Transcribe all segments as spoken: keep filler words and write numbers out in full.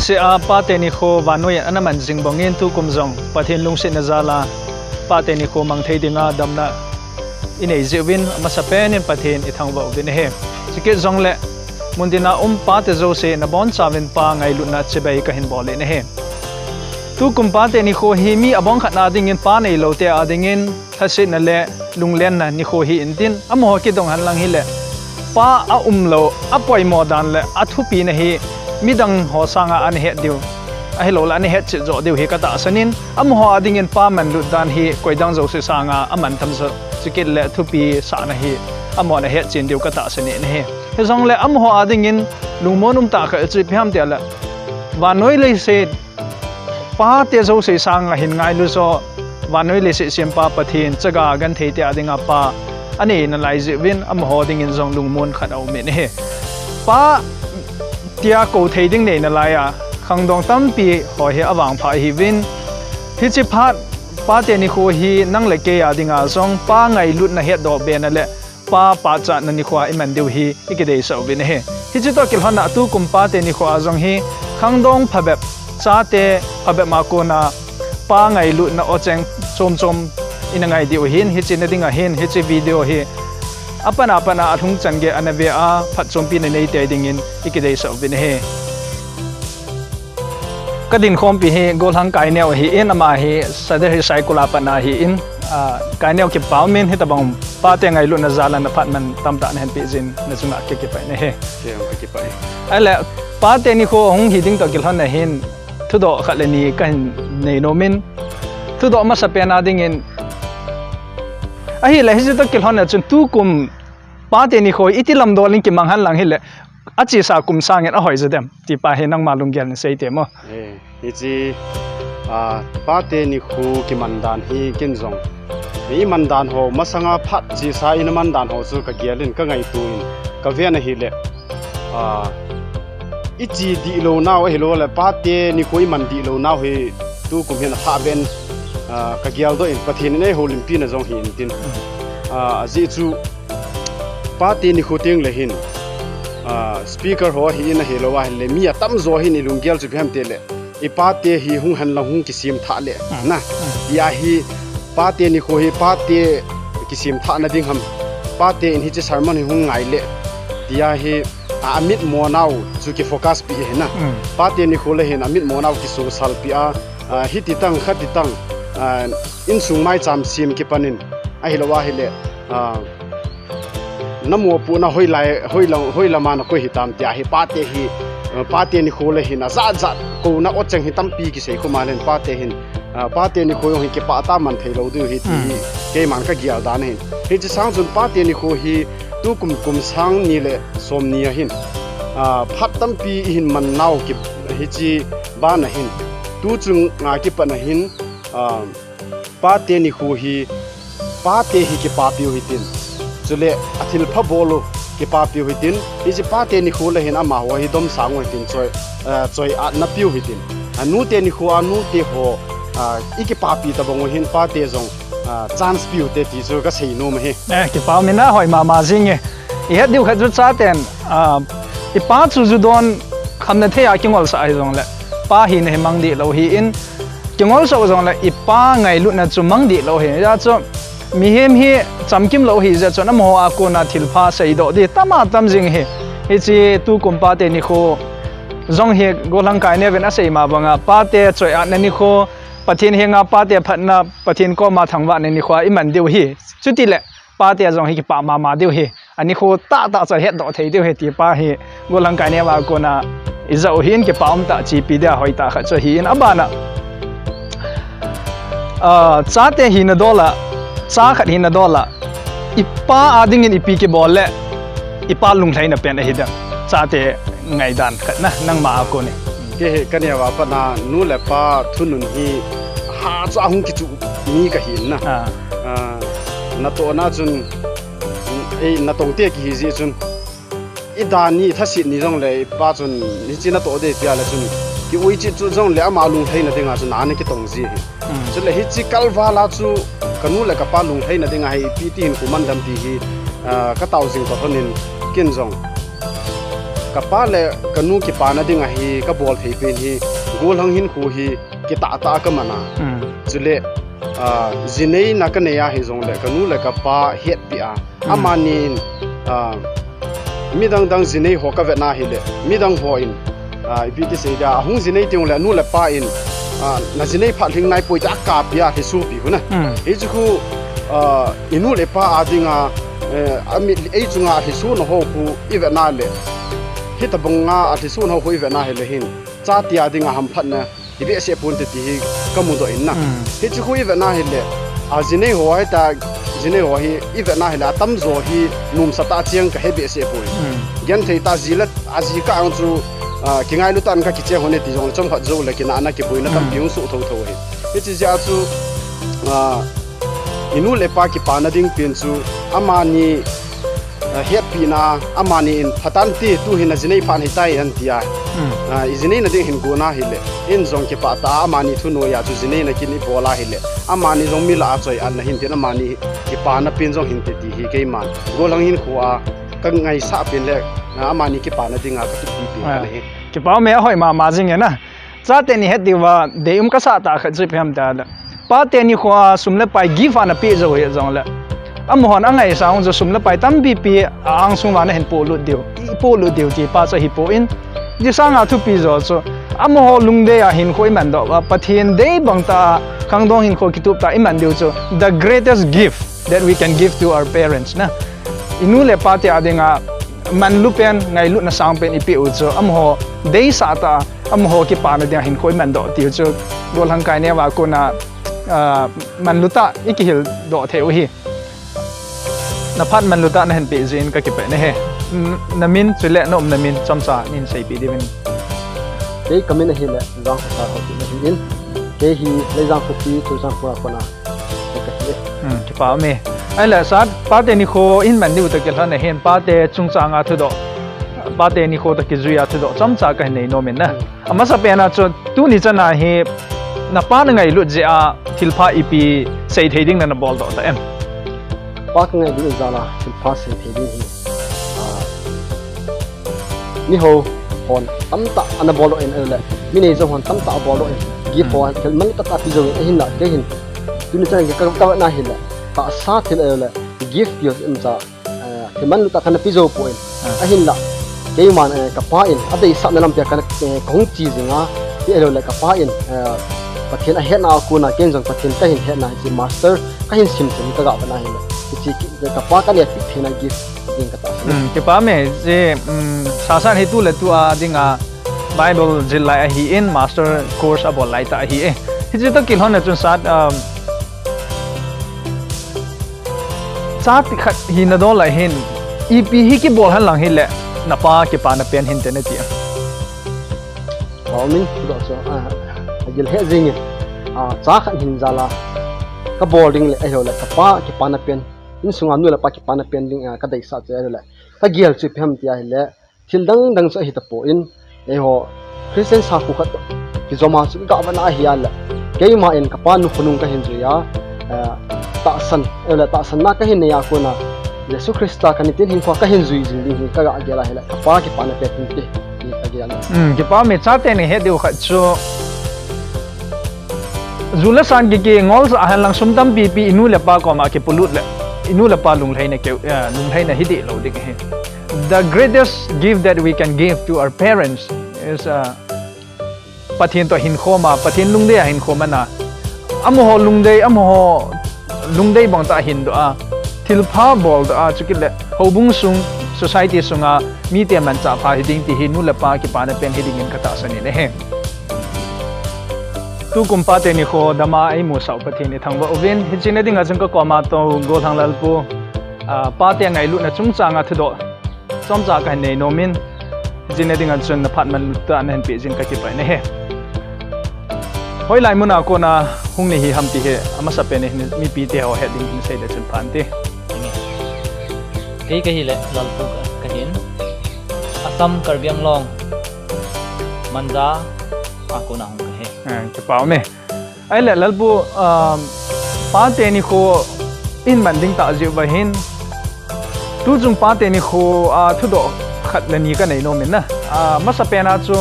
Hiche a Pate Nikho vannoi ana man jing bangin tukum jong Pathen lungsetna jal a Pate Nikho mang thei dinga damna inei jeh uvin amasapen in Pathen ithangvah uvin ahi. Chukit jongle mun tina um pate jouse nabonchauvin Pa ngailutna chibai kahin bol in ahi. Tukum Pate Nikho hi mi abang khat na dingin pa neilou te a dingin lhasetna le lunglenna nikho hi intin, amaho kidong henlang hile, pa aumlou, apoimo dan le athupina hi midang ho sanga ana het diu, ahilouleh ana hetchet joh diu hi katahsan in, amaho a dingin pa manlut dan hi koidang jouse sanga aman tham joh, chukit le thupi sahna hi amahon ahetchen diu katahsan in ahi. Hijongle amaho a dingin lungmon um tah khat chu ipi ham itile, vannoi leiset pate jouse sanga hin ngailu joh, vannoi leiset sempa Pathen chaga genthei te a dinga pa anei nalai jeh uvin amaho dingin jong lungmon khat aum in ahi. Pa tia kou thei ding nei nalai a khangdong tampi ho hi avangpha ahiuvin, hiche phat Pate Nikho hi nang le kei a dinga jong pa ngailutna hetdoh bena le pa pachatna nikho a iman diu hi ikideisah uvin ahi. Hiche toh kilhon a tukum Pate Nikho a jong hi khangdong phabep, chate phabep a kona pa ngailutna ocheng chom chom ina ngai diu ahin, hiche na dinga hin hiche video hi apan apan a alhung chan gei ana ve a phatchompi na nei tei dingin ikideisah uvin ahi. Kadinkhompi hi Golhang Kaineo ahin, ama hi Sadar Hills High School a pat na ahin, ah, Kaineo kipa umin, hitobang pate ngailutna jal a na phat man tamtah nahin peh jeh in nachunga kakipah in ahi. Kei jong kakipah e. Ahile, Pate Nikho hung hi ding toh kilhon a hin thudoh khat le ni kahin nei nom in, thudoh masapen a dingin, ahile hiche toh kilhon a chun tukum Pate Nikho iti lamdol in kimang henlang hile, achesa kum sangin ahoi jo dem ti pa hi nangma lunggel in sei temo. Eh, hiche, ah, Pate Nikho kiman dan hi ken jong, iman dan ho masanga phat chesa ina man dan ho chu kagel in kangaito in kaven ahile, ah, iche dihlou nau ahilouleh Pate Nikho iman dihlou nau hi tukum hin athah beh in, ah, kageldoh in Pathen in eihoulimpi na jong hi intin. Ah, ajeh chu Pate Nikho tengle hin, ah, speaker ho ahin ahilou ahile mi atamjo hin ilunggel chu ipi ham itile, ipate hi hung henlang hung kisemthah le, na, tia hi Pate Nikho hi pate kisemthahna ding ham, pate in hiche sermon hi hung ngai le, tia hi, ah, amitmo nau chu kifocus pi ahi na. Pate Nikho le hin amitmo nau kisosalpi a, ah, hiti tang, khati tang, ah, insung maicham sem kipan in, ahilou ahile, ah, namopohna hoilai, hoilam, hoilam a nakoi hitam tia hi pate hi, ah, Pate Nikho le hin ajat jat kouna ocheng hi tampi kisei khum a len pate hin, ah, Pate Nikho jong hi kipah tah a man theilou diu ahi ti hi keiman kagel dan ahin. Hiche sang chun Pate Nikho hi tukum kum sang ni le somni a hin, ah, phat tampi ihin man nau ki, hiche bana hin, tuchung a kipat na hin, ah, Pate Nikho hi, pate hi kipapiu hitin, chule athilpha bol u kipapiu hitin, hiche Pate Nikho le hin amaho hi domsang u hitin, choi, ah, choiatna piu hitin. Ah, nute nikho a nute ho, ah, ikipapi tobang u hin pate jong, ah, chance piu te ti chu kasei nom ahi. Eh, kipa um in ahoi mama jing e. Ihet diu khat chu chaten, ah, ipa chu ju don khamna thei a kingolsah hijongle, pa hina hi mang dihlou ahin, kingolsah u jongle ipa ngailutna chu mang dihlou ahi. Hijeh chun mihem hi chamkimlou ahijeh chun amaho a kona thilpha seidoh ding tama tam jing ahi. Hiche tukum Pate Nikho jong hi Golhang Kaineo vin asei ma banga pate choiatna nikho, Pathen henga pate phatna, Pathen koma thangvahna nikho a iman diu ahi. Chutile pate jong hi kipah mama diu ahi. Anikho tahtah chu ahetdoh thei diu ahi ti pa hi Golhang Kaineo a kona ijah u hin kipa umtah chepi dia hoitah khat chu ahin, abana, ah, chate hina dol a, cha khat hina dol a, ipa a dingin ipi kibol le ipa lunglhaina pen ahi dem? Chate ngaidan khat na, nangma a kon in. Kei hi kaneo a pat na nu le pa thunun hi ha chu ahung kichuh mi kahin na. Ah, natohna chun, ei, natong te kihi jeh chun, idan ni, ithaset ni jongle ipa chun hiche natoh ding tia le chun, kiuichit chu jongle ama lunglhaina dinga chun ana kitong ji ahi. Chule hiche kalval a chu kanu le kapa lunglhaina dinga hi ipi ti hin kuman dem ti hi, ah, katao jing toh lhonin ken jong Kapa le kanu kipana dinga hi kabol thei pen hi, golhang hinkho hi kitah tah a kaman a. Hmm. Chule, ah, jineina kanei ahi jongle, kanu le kapa hetpi a. Hmm. Amani in, ah, midang dang jinei ho kavet na hile, midang ho in, ah, ipi ti sei dia, ahung jinei teng le anu le pa in, ah, na jinei phat lhing nai poi tia kapi a lhisopi huna. Hmm. Hichu khu, ah, inu le pa a dinga, eh, ami, ei chunga lhisona ho khu ivet na le, hitabanga a lhisona ho khu ivet na hile hin, chate a dinga hamphatna ibehseh ponte ti hi kamudoh in na. Hmm. Hichu khu ivet na hile, a jinei ho hi ta, jinei ho hi ivet na hile, atamjo hi nomsa tah cheng kahe behseh poi. Hmm. Genthei tah ji le, aji kah ang chu, ah, kingailu tah in kakicheng hon e ti jong chomkhat jou le kinahna kiboina tampi hung soh thotho hi. Hiche jeh a chu, ah, inu le pa kipana ding pen chu amani, ah, hetpina, amani in phatante tu hin na jinei phat hitai an tia. Hmm. Ah, i jineina ding hin gona hile, in jong kipah tah a amani thunoi a chu jineina kin ibol a hile, amani jong mi lah a choi-atna hin tin amani kipana pen jong hinte ti hi keiman golhang hinkho a kangaisah pen le, ah, amani kipana dinga katup pi pen ahi. Kipah me, ahoi mama jing e na. Chate ni het diuva, deium kasah tah khat chu ipi ham tile, pate nikho a sum le pai gift a napeh jou hi jongle, amahon angaisah u chu sum le pai tampi pi a angsung uva nahin polut diu, ipolut diu ti pa chu ahipoi. Hiche sanga thupi jo chu, amaho lungdei a hinkho imandoh uva, Pathen dei bang tah a khangdong hinkho kitup tah iman diu chu, the greatest gift that we can give to our parents na. Inu le pate a dinga manlu pen, ngailutna sang pen ipeh u chu, amaho deisah tah a, amaho kipana dinga hinkho imandoh tiu chu, golhang kai neo a kona, ah, manlu tah ikihildoh thei u hi. Naphat manlu tah nahin peh jeh in kakipah e. N-, namin chule naumna min chomcha nahin seipeh diuvin. Kei kamin ahile Jangkhosar Haokip ahin. Kei hi Leijang khopi Churachandpur a kona kei kahi e. Hmm, kipah e. Ahile sir, pate nikho ihin man diu toh kilhon a hin, pate chungchang a thudoh, pate nikho toh kijui a thudoh chomcha kahin nei nom in na. Hmm. Amasa pen a chu, tuni chan a hi napa nangailut jeh a thilpha ipi seithei ding nabol doh ta em? Pa kangailut jal a thilpha seithei ding hi, ah, miho hon tamtah ana boldoh in, ahile mi neijou hon tamtah aboldoh in, gift ho thil manlu tah tah ape jouvin, ahinla kei hin tuni chan a ka, kavet na hile, tahsa thil ahile gift pi ho imacha, eh, thil manlu tah kana pe jou poi. Ah. Ahinla keiman, eh, kapa in adeisahna lampi a kana, eh, kahung che jing a, ti ahilou le kapa in, eh, Pathen ahetna a kona ken jong Pathen kahin hetna hiche master kahin sim sim kagah vet na hile, hiche kapa kanepeh theina gift ding katahsan. Hmm, kipah e, hiche, hmm, sir in hi tu le tu a dinga Bible jil lai ahin, master course abol lai tah ahi e. Hiche toh kilhon a chun sir, um, chate khat hina dol a hin, ipi hi kibol hen lang hile, napa kipana pen hinte nati em? Amin, thudoh chu, ah, agil he jing e. Ah, cha khat hin jal a kabol ding le, ahilou le, kapa kipana pen, insunga nu le pa kipana pen ding, ah, kadeisah chu ahilou le, kagel chu ipi ham ti ahile, thil dang dang chu ahitapon, eiho Christian sakho khat toh kijom a chu kagah vet na ahi a le, keima in kapa nu khonung kahin jui a, eh, tahsan, eh, le tahsanna kahin nei a kona Jesu Christa kanitin hinkho kahin jui jing ding hi kagah gel a hile, kapa kipana pen hinte ti kagel e. Hmm, kipah e, chate ni het diu khat chu, ju le san kiki ngol sa hen lang sum tampi pi inu le pa koma kipolut le, inu le pa lunglhaina keu, eh, lunglhaina hi deh lou ding ahi. The greatest gift that we can give to our parents is, uh, Pathen toh hinkho ma, Pathen lungdei a hinkho mana. Amaho lungdei, amaho lungdei bang tah a hindoh a, thilpha boldoh a, chukit le houbung sung, society sunga mite manchah pha hiding ti hi nu le pa kipana pen hiding in katahsan in ahi. Tukum pate nikho dama eimusah u Pathen ithangvah uvin, hiche na dinga chun kakoma tou Golhang Lalpu, ah, pate ngailutna chungchang a thudoh chomcha kahin nei nom in, hiche na dinga chun naphat manlu tah nahin peh jeh in kakipah e. Hoilai muna kona hung nahi ham ti hi, amasa pen in mipi teho het ding hin sei le chun pha inte. Kei kahile Lalpu kahin. Assam Karbi Anglong, Manja a kona hung kahi. Ah, kipah e. Ahile Lalpu, um, pate nikho ihin man ding tah jeh uva hin, tuchung pate nikho a thudoh khat le ni kanei nom in na. A, masapen a chu,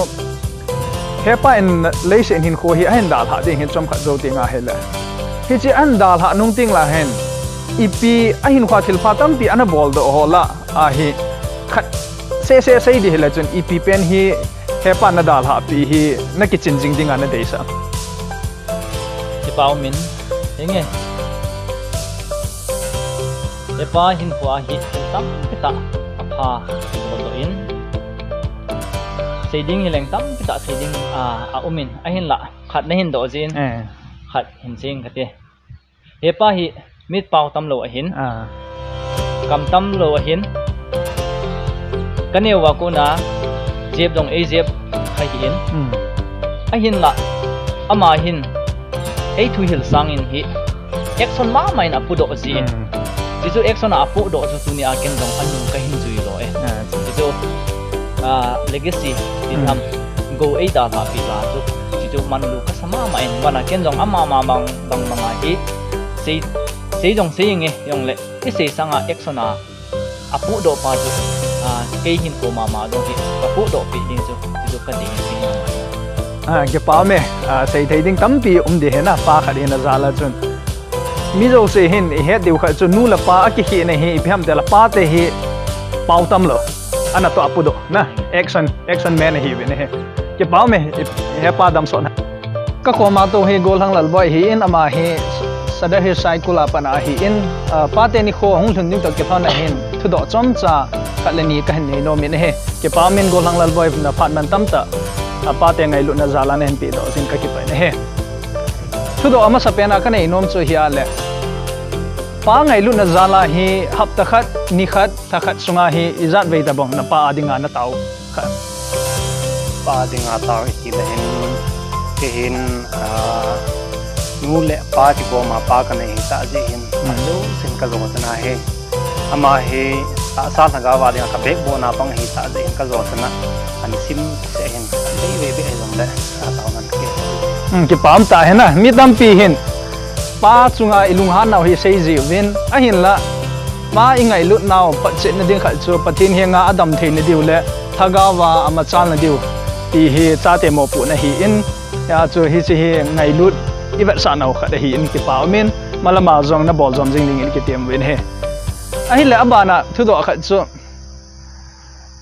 hepa in leiset hinkho hi ahin dalhah ding hin chomkhat jou teng ahile, hiche ahin dalhah nung teng le hin, ipi ahinkhoa thilpha tampi ana boldoh ho lah a hi, khat seh seh sei ding hile chun, ipi pen hi hepa nadalhah pi hi nakichin jing dinga nadeisah? Kipa umin, henge. Hepa hinkhoa hi thil tampi tah apha boldoh in, sei ding hileng tampi tah sei ding a, aumin, ahinlah khat nahin doh jin, eh, khat hin sei inge kati. Hepa hi mit pao tamlou ahin, ah, kam tamlou ahin, kaneo a kona jep jong eijep kha ahin. Hmm. Ahinlah, ama hin eithuhil sangin hi action mama in apohdoh jin. Hmm. Chuchu action a apohdoh chu tunia ken jong anung kahin jui lou e. Ah, chuchu, ah, legacy, hmm, tin ham, gou eidalhah pi pa chu, chuchu manlu kasa mama in, bana ken jong ama mama bang banga hi sei, sei jong sei inge, jongle isei sanga action a apohdoh pa chu, ah, kei hinkho mama jong hi kapohdoh pi ding chu, chuchu kadei in sei mama. Ah, kipa ume, ah, sei thei ding tampi um ding ahi na, pa khat hina jal a chun. Mi jouse hin ihet diu khat chu nu le pa akikhehna hi ipi ham itile pate hi pao tamlou anatoh apohdoh na, action, action man ahiuvin ahi. Kipa ume, i, hepa damsot hen. Kakoma tou hi Gollhang Lalboi ahin, ama hi Sadar Hills High School a pat a ahin, ah, pate nikho ahung lhun ding toh kilhon a hin thudoh chomcha khat le ni kahin nei nom in ahi. Kipa umin Gollhang Lalboi, na phat man tamtah, ah, pate ngailutna jal a nahin pehdoh jeh in kakipah in ahi. Thudoh amasapen a kanei nom chu ahile, pa ngailutna jal a hi hapta khat, ni khat, lha khat sunga hi ijat vei tabang napa a dinga natao kha? Pa dinga tao itile hin, kei hin, ah, nu le pa kigom a pa kanei hita jeh hin, hmm, ajousen kajo tan ahi. Ama hi tahsa lhagao a dinga kabekbohna pang hita jeh hin kajo tan a, an simse hin, an bei vei beh hijongle, atao ngan ke. Hmm, kipa um tah ahi na, mi tampi hin pa chunga ilunghan nau hi sei jiuvin, ahinlah, pa ingailut nau patchetna ding khat chu Pathen henga adam theina diu le lhagao a amachalna diu ti hi chate mopohna ahin, hijeh chun hiche hi ngailut ivetsah nau khat ahin, kipa umin, malama jong nabol jom jing dingin kitem uvin ahi. Ahile abana thudoh khat chu,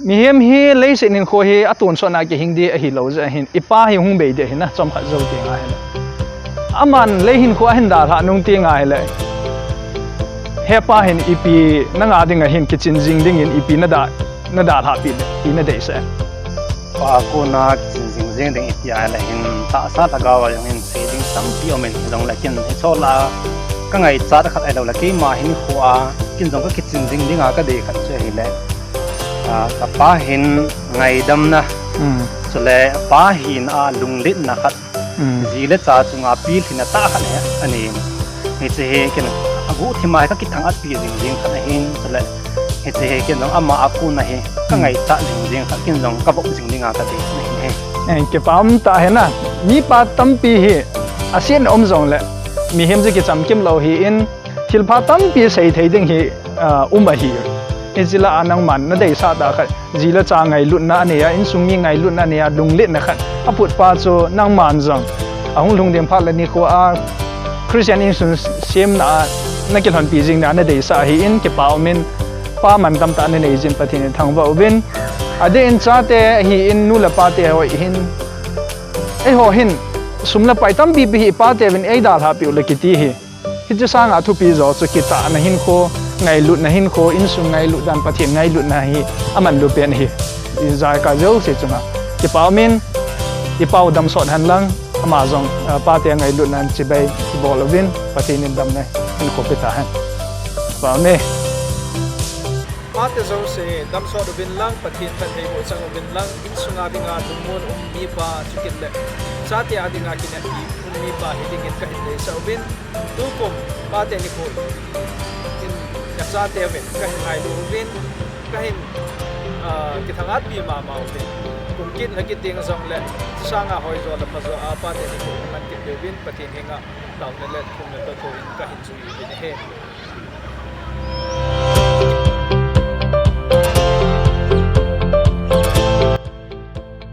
mihem hi leiset hinkho hi atonsot na kihing ding ahilou jeh hin, ipa hi hung bei ding ahi na, chomkhat jou teng ahile. Aman lei hinkho ahin dalhah nung teng ahile, hepa hin ipi nanga dinga hin kichin jing dingin ipi nada, nadalhah pi, pi nadeisah? Pa a kona kichin jing jing ding iti ahile hin, tahsa lhagao a jong hin sei ding tampi umin, hijongle ken hiche lah a kangaichat khat ahilou le, keima hinkho a ken jong kakichin jing dinga kadei khat chu ahile, ah, kapa hin ngaidamna, hmm, chule pa hina a lunglhaina khat, hmm, ji le cha chunga pilhinna tah khat hi anei in. Hiche hi ken aguhthim a hi kakithang-at pi jing jing khat ahin, chule hiche hi ken jong ama a kona hi kangaichat jing jing khat, ken jong kavop jing dinga kadei khat ahi. Eh, kipa um tah ahi na, mipa tampi hi asetna um jongle, mihem chu kichamkim lou ahin, thilpha tampi sei thei ding hi, ah, um ahi. Hiche lah a nangman nadeisah tah khat, ji le cha ngailutna anei a, insung mi ngailutna anei a, lunglhaina khat aphut pa chu nangman jong ahung lhung ding phat le nikho a Christian insung semna a nakilhonpi jing dinga nadeisah ahin, kipa umin, pa mantam tah nanei jeh in Pathen in thangvah uvin. Adeh in chate ahin, nu le pate ho ahin, eiho hin sum le pai tampi pi hi ipateuvin eidalhah piu le kiti hi, hiche sanga thupi jo chu kitahna hinkho, ngailutna hinkho, insung ngailut dan, Pathen ngailutna hi amanlu pen ahi. Ijakai jouse chunga kipa umin, ipa u damsot hen lang, ama jong, ah, pate ngailutna in chibai kibol uvin, Pathen in damna hinkho pe tahen. Kipa ume. Pate jouse damsot uvin lang, Pathen phattheiboh chang uvin lang, insunga dinga lungmon um mipa, chukit le chate a dinga kineppi um mipa hidingin kahin deisah uvin. Tukum pate nikho in kachateuvin kahin ngailu uvin, kahin, ah, kithang-atpi mama uvin. Kum kit lha kit teng jongle, chusanga hoijo le phajo a pate nikho kaman kit peuvin, Pathen henga taona le thumna toh thouvin kahin jui uvin ahi.